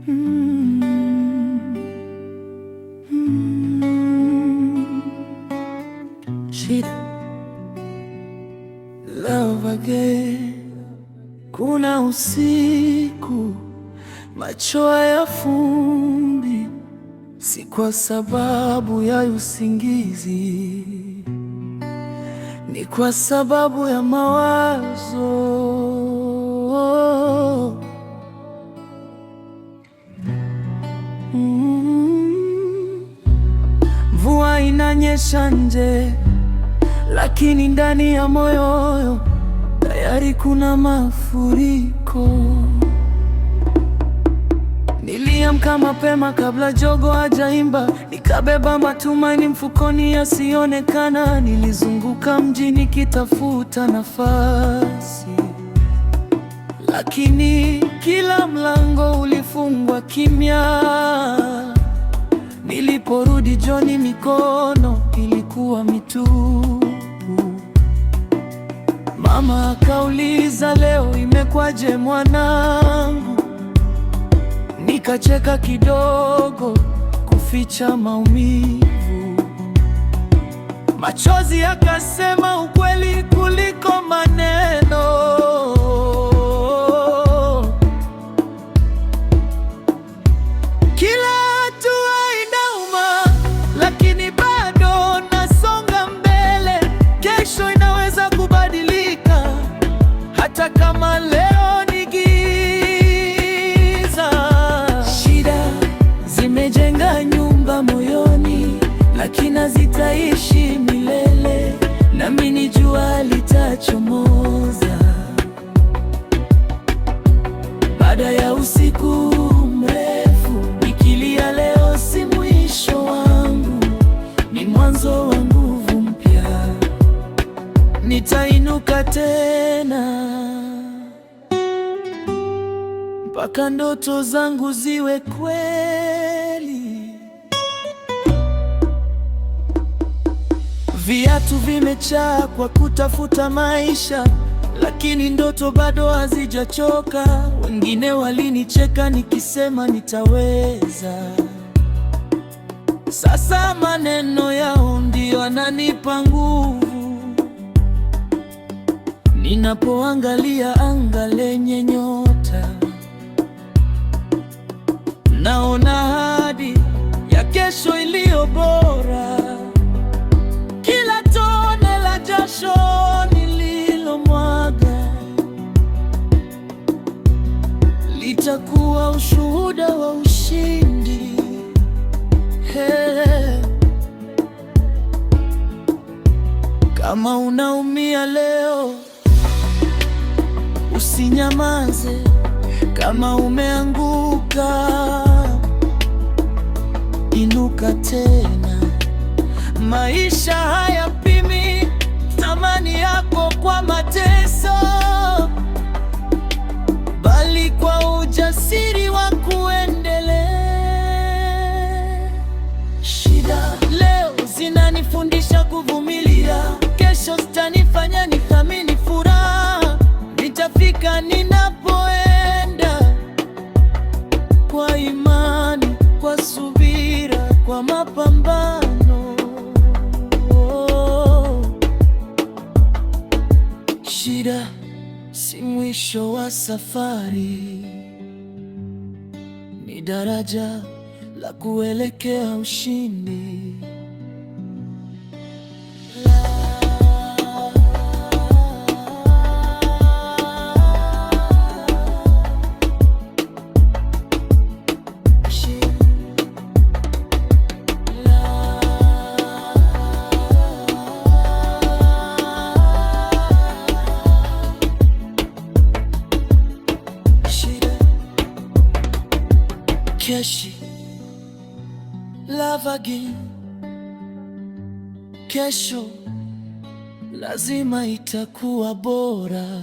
Mm. Shida, love again. Kuna usiku macho hayafumbi, si kwa sababu ya usingizi, ni kwa sababu ya mawazo. Mvua inanyesha nje, lakini ndani ya moyo tayari kuna mafuriko. Niliamka mapema kabla jogoo hajaimba, nikabeba matumaini mfukoni yasionekana. Nilizunguka mji nikitafuta nafasi, lakini kila mlango ulifungwa kimya. Niliporudi jioni, mikono ilikuwa mitupu. Mama akauliza, leo imekwaje mwanangu? Nikacheka kidogo kuficha maumivu. Machozi yakasema ukweli kuliko maneno. Kila hatua inauma, lakini bado nasonga mbele. Kesho inaweza kubadilika, hata kama leo ni giza. Shida zimejenga nyumba moyoni, lakini hazitaishi milele. Naamini jua litachomoza baada ya usiku mrefu. Nikilia leo si mwisho wangu, ni mwanzo wa nguvu mpya. Nitainuka tena mpaka ndoto zangu ziwe kweli. Viatu vimechaa kwa kutafuta maisha, lakini ndoto bado hazijachoka. Wengine walinicheka nikisema nitaweza. Sasa maneno yao ndiyo yananipa nguvu. Ninapoangalia anga lenye nyota, naona ahadi ya kesho iliyo bora. Kila tone la jasho nililomwaga litakuwa ushuhuda wa ushindi. Hey. Kama unaumia leo, usinyamaze. Kama umeanguka, inuka tena. Maisha hayapimi thamani yako kwa mateso, bali kwa ujasiri wa kuendelea. Shida leo zinanifundisha kuvumilia, kesho zitanifanya nithamini furaha. Nitafika ninapoenda kwa imani, kwa subira, kwa mapambano. Shida si mwisho wa safari, ni daraja la kuelekea ushindi. Shida, Keshi, love again. Kesho lazima itakuwa bora.